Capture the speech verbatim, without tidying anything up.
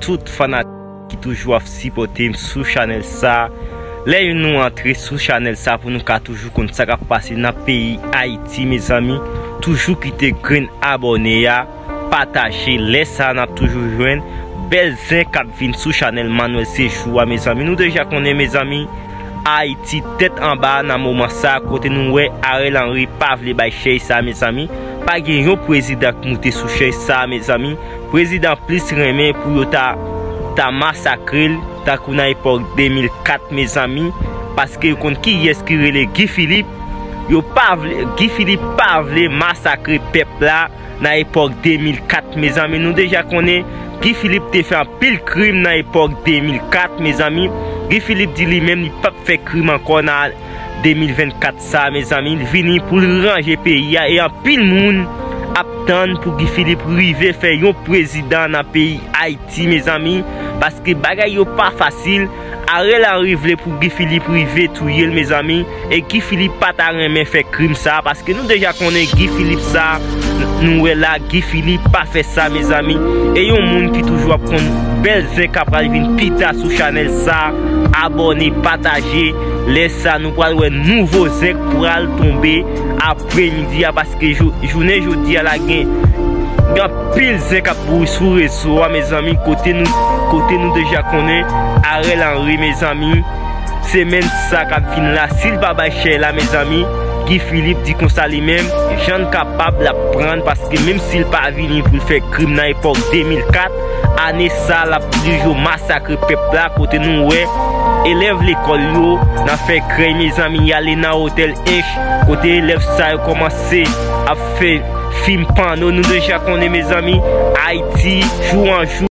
tout fanatik ki toujou ap sipòte m sou chanèl sa. Lè nou antre sou chanèl sa pou nou ka toujou konn sa k ap pase nan peyi Ayiti, mezanmi, toujou kite grenn abòne a, pataje, lè sa n ap toujou jwenn bèl zen k ap vin sou chanèl Manuel Séjour a, mezanmi. Nou deja konnen, mezanmi, Ayiti tèt anba nan moman sa, kote nou wè Ariel Henry pa vle bay chèz sa, mezanmi. Pa gen yon prezidan k moute sou chèz sa, mezanmi. Prezidan plis renmen pou yo ta, ta masakre l, tankou nan epòk de mil kat, mezanmi, paske yo konn kiyès ki rele Guy Philippe. Yo pa vle, Guy Philippe pa vle masakre pèp la nan epòk de mil kat, mezanmi. Nou deja konnen Guy Philippe te fè anpil krim nan epòk de mil kat, mezanmi. Guy Philippe di li menm li p ap fè krim ankò nan de mil vennkat sa, mezanmi. Li vini pou l ranje peyi a, e anpil moun ap tann pou Guy Philippe rive fè yon prezidan nan peyi Ayiti, mezanmi, paske bagay yo pa fasil. Ariel Henry vle pou Guy Philippe rive touye l, mezanmi, e Guy Philippe pa ta renmen fè krim sa, paske nou deja konnen Guy Philippe sa, n-, nou wè la, Guy Philippe pa fè sa, mezanmi. E yon moun ki toujou ap konn bèl zen k ap pral vin pita sou chanèl sa, abòne, pataje, lè sa nou pral wè nouvo zen k pral tonbe apremidi a, paske jou-, jounen jodi a la gen, gen anpil zen k ap bouri sou rezo a, mezanmi, kote nou, kote nou deja konnen Ariel Henry, mezanmi, semèn sa k ap vin la, si l pa bay chèz la, mezanmi, Guy Philippe di konsa li menm, jan l kapab l ap pran l, paske menm si l pa vini pou l fè krim nan epòk de mil kat, ane sa l ap toujou masakre pèp la, kote nou wè elèv lekòl yo nan fè krèy, mezanmi, y ale nan otèl Ench, kote elèv sa yo kòmanse ap fè fim pòno. Nou deja konnen, mezanmi, Ayiti, jou an jou,